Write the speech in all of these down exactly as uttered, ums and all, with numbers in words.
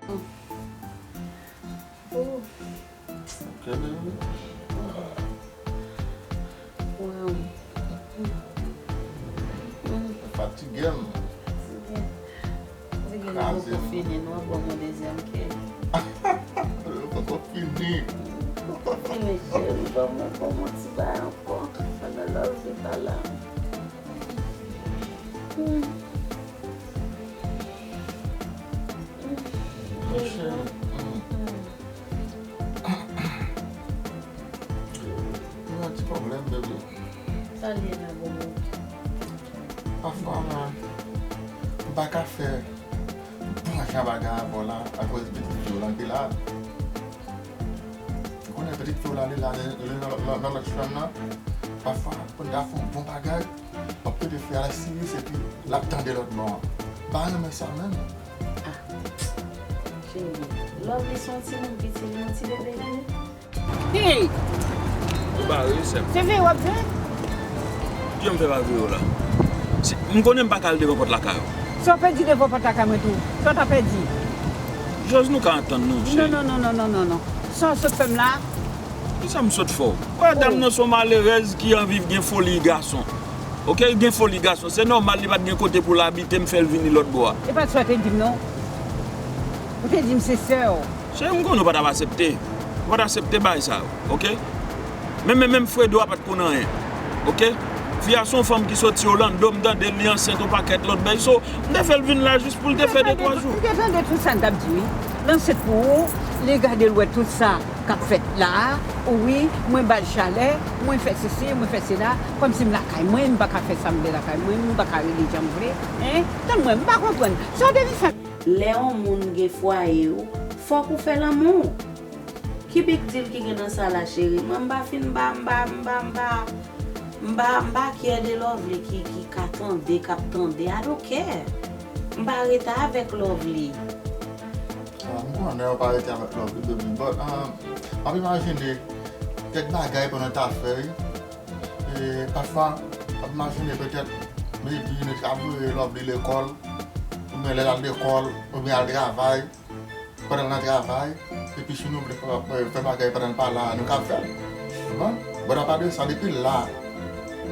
Oh. Ok, baby. Wow. Fatige m. Fatige. Fatige, nou poko fini, nou ap ban m yon dezyèm kè. Nou poko fini. Poko fini, cheri, ban m ankò yon ti bagay ankò. Pandan love li pa la. Hmm. Cheri, hmm. Gen yon ti pwoblèm, bebe. Sa l ye la, bobo? Pafwa, man, m pa ka fè bon jan bagay avè w la, akoz pitit fi w lan ki la. Ou konnen pitit fi w la, li la, li, li nan, nan, nan lòt chanm nan. Pafwa, pou n ta fè yon bon bagay, w ap kite fi a la siryez epi l ap tande lòt bò an. M pa renmen sa menm. Ah, cheri, Lovely se yon timoun piti, li yon ti bebe li ye. Hey! Ou bare wi, sè m. Se veye w ap veye? Kiyè m fè pa veye w la? Si, m konnen m pa ka al devan pòt lakay ou. Sa w pèdi devan pòt lakay mwen tou? Sa w ta pèdi? Jòz, nou ka antann nou, cheri. Non, non, non, non, non, non, non. Sa w sot fè m la? Kisa m sot fè w? Wè, dam nan se yon malerèz ki anvi gen foli gason. Ok, li gen foli gason. Se nòmal, li pa t gen kote pou l abite, m fè l vini lòt bò a. E pa t sa w te di m, non? Ou te di m se sè w. Cheri, m konnen w pa t ap aksepte. Ou pa t aksepte bagay sa yo, ok? Men, men, menm Fredo a pa t konn anyen, ok? Fi a se yon fanm ki soti Orlando, m tande li ansent yon pakèt lòt bèy. So, m te fè l vin la jis pou l te fè de twa jou. M te tande tout sa n t ap di, wi. L ansent pou ou, li gade l wè tout sa k ap fèt la a. Wi, mwen ba l chalè, mwen fè sesi, mwen fè sela, kòmsi m lakay mwen, m pa ka fè sa m vle lakay mwen, m pa ka rele jan m vle. Hein? Tann mwen, m pa konprann. Sa w te vin fè? Lè yon moun gen fwaye ou, fòk ou fè lanmou. Ki big deal ki gen nan sa la, cheri? Mwen, m pa fin, m pa, m pa, m pa, m pa, m pa, m pa kyè de Lovely ki, ki ka tande, k ap tande. I don't care. M pa rete avèk Lovely. Ah, m konnen ou pa rete avèk Lovely, baby, but, um, m ap imajine kèk bagay pandan n ta fè, wi. E pafwa, m ap imajine petèt, maybe, nou ta voye Lovely lekòl, oubyen lè l al lekòl, oubyen al travay. Pandan l nan travay, epi si nou vle fè, fè bagay pandan l pa la, nou ka fè l. Konprann? But apa de sa, depi l la,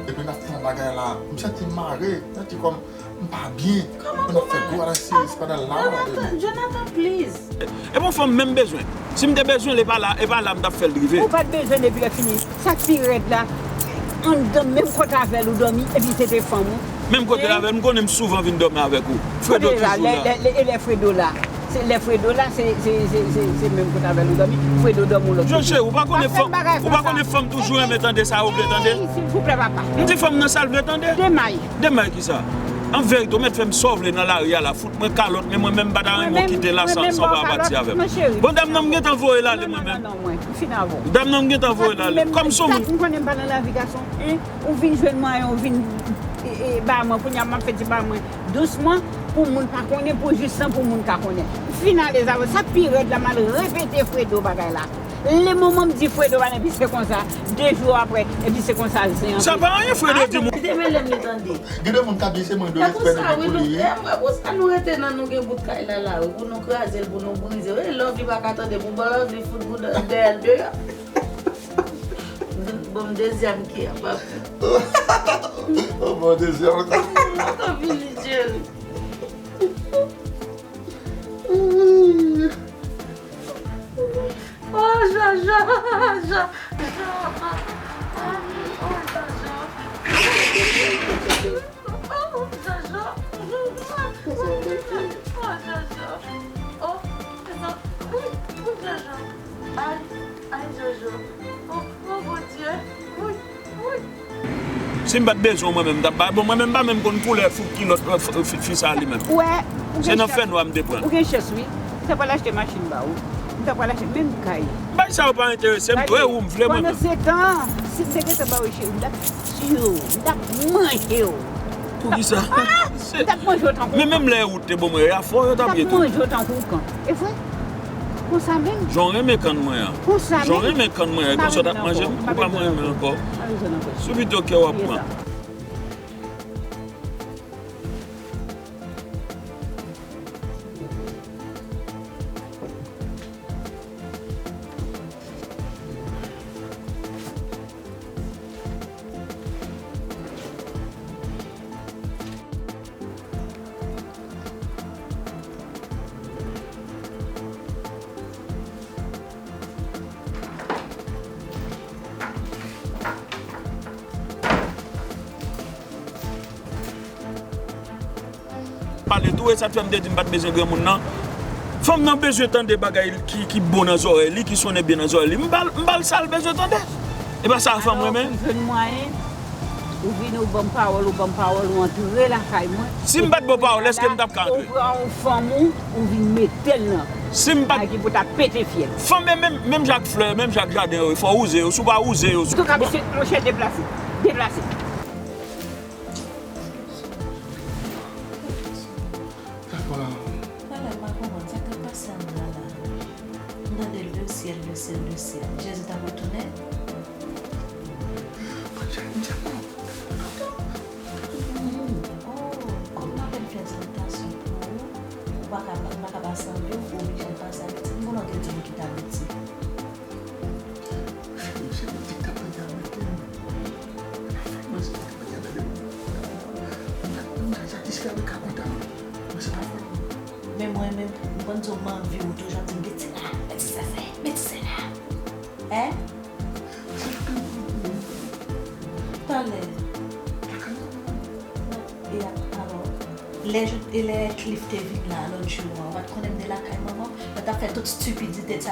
depi n ap fè yon bagay la, m santi m mare, m santi kòm m pa byen. Kòman pou mare? N ap fè gwo analisis pandan l la. Jonathan, Jonathan, please. E bon, fanm menm bezwen. Si m te bezwen l, e pa la, e pa la m t ap fè l rive. Ou pa t bezwen l epi lè fini. Sa k pi rèd la, anndan menm kote avè l ou dòmi, epi se te fanm ou. Menm kote avè l, m konnen m souvan vin dòmi avèk ou. Fredo toujou la. Lè, lè, lè, lè Fredo la. Se lè Fredo la, se, se, se, se, se menm kote avè l ou dòmi. Fredo dòmi yon lòt kote. Jon cheri, ou pa konnen fanm, ou pa konnen fanm toujou renmen tande sa yo vle tande. Silvouplè, papa. M di fanm nan sa l vle tande. Demay. Demay kisa? An verite, ou mèt fè m sa w vle nan lari a la. Fout mwen kalòt, men mwen menm m pa ta renmen w kite la san, san w pa pati avè m. Bon, dam nan m gentan voye l ale mwen menm. Non, non, non, mwen, m fin avè w. Dam nan m gentan voye l ale. Kòm se yon moun. M konnen m pa nan lavi gason, hein? Ou vin jwenn mwen, ou vin, e, e, ba mwen, kounye a m ap fè di ba mwen dousman, pou moun pa konnen, pou jis lan, pou moun ka konnen. M fin alèz avè w. Sa k pi rèd la, m al repete Fredo bagay la. Le moman m di Fredo pa nan, epi se konsa, de jou apre, epi se konsa zen an. Sa pa anyen, Fredo di mwen. Kite mele m li tande. Gen de moun k ap di se mwen de respè nou gen pou li, wi. E mwen, konsa nou rete nan nou gen bout kay la la, wi, pou nou kraze l, pou nou brize l. E Lovely pa ka tande, pou Lovely fout bout dèyè l deyò. Bon, dezyèm ki ap ap. Oh, bon, dezyèm. Ann vini, cheri. Oh, Jojo, Jojo. Oh, Jojo. Oh, Jojo. Oh, Jojo. Oh, Jojo. Ay, ay, Jojo. Oh, oh, Bondye. Wi, wi. Si m pa t bezwen w, mwen menm, m t ap bay. Bon, mwen menm, m pa menm konn koulè fout kilòt, euh, f-, fi, fi sa li menm. Ou wè, ou gen chans. Se nan fènwa m te pran. Ou gen chans, wi. M ta pral achte machin ba ou. M ta pral achte menm kay. Bagay sa yo pa enterese m, tou, e ou m vle mwen menm. Pandan se tan, si m te gentan ba ou cheri, m t ap tiye w, m t ap manje w. Poukisa? Ah! M t ap manje w tankou. Men menm lè ou te ban mwen afò, yo t ap ye tou. M t ap manje w tankou kan. E vre? Konsa menm. Jan w renmen kann mwen an. Konsa menm. Jan w renmen kann mwen an, konsa w t ap manje m, ou pa mwen renmen ankò. Sou pito kè w ap pran. Ye sa. pale tou, e sa k fè m te di m pa t bezwen granmoun nan. Fanm nan bezwen tande bagay ki, ki bon nan zòrèy li, ki sonnen byen nan zòrèy li. M ba l, m ba l sa l bezwen tande. E pa sa fanm renmen. Jwenn mwayen, ou vini, ou ban m pawòl, ou ban m pawòl, ou antre lakay mwen. Si m pa t ba w pawòl, èske m t ap ka antre? Ou pran yon fanm ou, ou vin mete l nan. Si m pa t... Ki pou ta pete fyèl. Fanm e menm, menm jan ak flè, menm jan ak jaden yo, fò w wouze yo, si w pa wouze yo. Antouka, mesye, monchè, deplase. Deplase. Dakò la. Talè m pa konprann sa k ap pase anndan la. M tande le ciel, le ciel, le ciel. Jezi t ap retounen? Mwen tchèk, mwen tchèk non. Oh, kòm m apèn fè salutasyon pou ou, ou pa ka, m pa ka pa salye w, ou oblije al pase Ayiti. M konnen w te di m ou kite Ayiti. Mwen se, mwen se diktatè ki ap mete m. Mwen se diktatè ki ap mete m. Mwen sa, sa diskè avèk ka kontan. Mwen se pa fanm. Men mwen menm, m konn di w m anvi w toujou, ap di m mete sa, mete sa, mete sa. Hein? Talè. E a-, alò, lè, e lè Cliff te vin la lòt jou an, ou pa t konnen m te lakay manman m? Mwen t ap fè tout stipidite sa